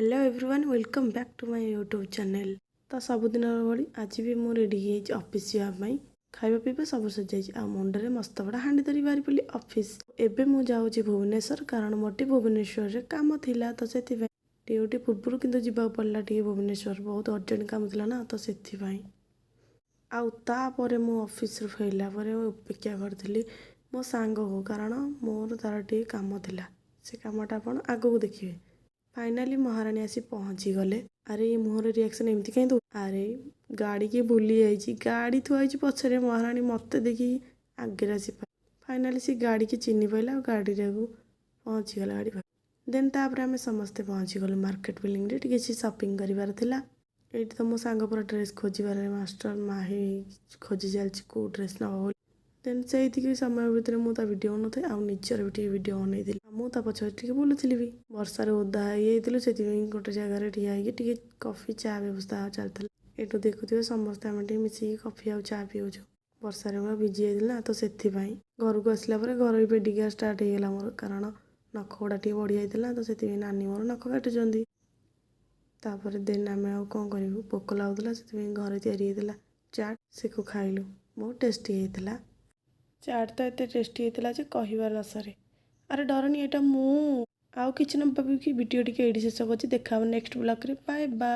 Hello everyone, welcome back to my YouTube channel. ତ ସବୁଦିନ ଭଳି ଆଜି ବି ମୁଁ ରେଡ଼ି ହେଇଯାଇଛି ଅଫିସ୍ ଯିବା ପାଇଁ। ଖାଇବା ପିଇବା ସବୁ ସରିଯାଇଛି ଆଉ ମୁଣ୍ଡରେ ମସ୍ତ ବଡ଼ ହାଣ୍ଡି ଧରି ବାହାରି ପଡ଼ିଲି ଅଫିସ୍। ଏବେ ମୁଁ ଯାଉଛି ଭୁବନେଶ୍ୱର, କାରଣ ମୋର ଟିକେ ଭୁବନେଶ୍ୱରରେ କାମ ଥିଲା। ତ ସେଥିପାଇଁ ଡ୍ୟୁଟି ପୂର୍ବରୁ କିନ୍ତୁ ଯିବାକୁ ପଡ଼ିଲା ଟିକେ ଭୁବନେଶ୍ୱର। ବହୁତ ଅର୍ଜେଣ୍ଟ କାମ ଥିଲା ନା, ତ ସେଥିପାଇଁ। ଆଉ ତାପରେ ମୁଁ ଅଫିସରୁ ଫେରିଲା ପରେ ଅପେକ୍ଷା କରିଥିଲି ମୋ ସାଙ୍ଗକୁ, କାରଣ ମୋର ତାର ଟିକେ କାମ ଥିଲା। ସେ କାମଟା ଆପଣ ଆଗକୁ ଦେଖିବେ। ଫାଇନାଲି ମହାରାଣୀ ଆସି ପହଞ୍ଚିଗଲେ। ଆରେ, ଏ ମୁହଁରେ ରିଆକ୍ସନ୍ ଏମିତି କାହିଁ ଦଉ? ଆରେ, ଗାଡ଼ିକି ଭୁଲି ଯାଇଛି। ଗାଡ଼ି ଥୁଆ ହେଇଛି ପଛରେ। ମହାରାଣୀ ମୋତେ ଦେଖିକି ଆଗରେ ଆସି, ଫାଇନାଲି ସେ ଗାଡ଼ିକି ଚିହ୍ନି ପାଇଲା ଆଉ ଗାଡ଼ିଟାକୁ ପହଞ୍ଚିଗଲା ଗାଡ଼ି ପାଖରେ। ଦେନ୍ ତାପରେ ଆମେ ସମସ୍ତେ ପହଞ୍ଚିଗଲୁ ମାର୍କେଟ ବିଲ୍ଡିଂରେ। ଟିକେ କିଛି ସପିଂ କରିବାର ଥିଲା। ଏଇଠି ତ ମୋ ସାଙ୍ଗ ପୁରା ଡ୍ରେସ୍ ଖୋଜିବାରେ ମାଷ୍ଟର, ମାହି ଖୋଜି ଚାଲିଛି କେଉଁ ଡ୍ରେସ୍ ନେବ ବୋଲି। ଦେନ୍ ସେଇତିକି ସମୟ ଭିତରେ ମୁଁ ତା ଭିଡ଼ିଓ ବନଉଥାଏ ଆଉ ନିଜର ବି ଟିକେ ଭିଡ଼ିଓ ବନେଇଥିଲି ଆଉ ମୁଁ ତା ପଛରେ ଟିକେ ବୁଲୁଥିଲି ବି। ବର୍ଷାରେ ଓଦା ହେଇଯାଇଥିଲୁ, ସେଥିପାଇଁ ଗୋଟେ ଜାଗାରେ ଠିଆ ହେଇକି ଟିକେ କଫି ଚା ବ୍ୟବସ୍ଥା ଚାଲିଥିଲା। ଏଇଠୁ ଦେଖୁଥିବେ, ସମସ୍ତେ ଆମେ ଟିକେ ମିଶିକି କଫି ଆଉ ଚା ପିଉଛୁ। ବର୍ଷାରେ ପୁରା ଭିଜି ଯାଇଥିଲି ନା, ତ ସେଥିପାଇଁ। ଘରକୁ ଆସିଲା ପରେ ଘରେ ବି ପେଡ଼ିକ୍ୟୁର ଷ୍ଟାର୍ଟ ହେଇଗଲା ମୋର, କାରଣ ନଖ ଗୁଡ଼ା ଟିକେ ବଢ଼ିଯାଇଥିଲା। ତ ସେଥିପାଇଁ ନାନୀ ମୋର ନଖ କାଟୁଛନ୍ତି। ତାପରେ ଦେନ୍ ଆମେ ଆଉ କ'ଣ କରିବୁ? ଭୋକ ଲାଗୁଥିଲା, ସେଥିପାଇଁ ଘରେ ତିଆରି ହେଇଥିଲା ଚାଟ୍, ସେକୁ ଖାଇଲୁ। ବହୁତ ଟେଷ୍ଟି ହେଇଥିଲା। ଚାଟ୍ ତ ଏତେ ଟେଷ୍ଟି ହେଇଥିଲା ଯେ କହିବାର ନ ସରେ। ଆରେ ଡରନି, ଏଇଟା ମୁଁ ଆଉ କିଛି ନ ଭାବିକି ଭିଡ଼ିଓ ଟିକେ ଏଇଠି ଶେଷ କରୁଛି। ଦେଖା ହେବ ନେକ୍ସଟ ବ୍ଲଗ୍ରେ। Bye bye.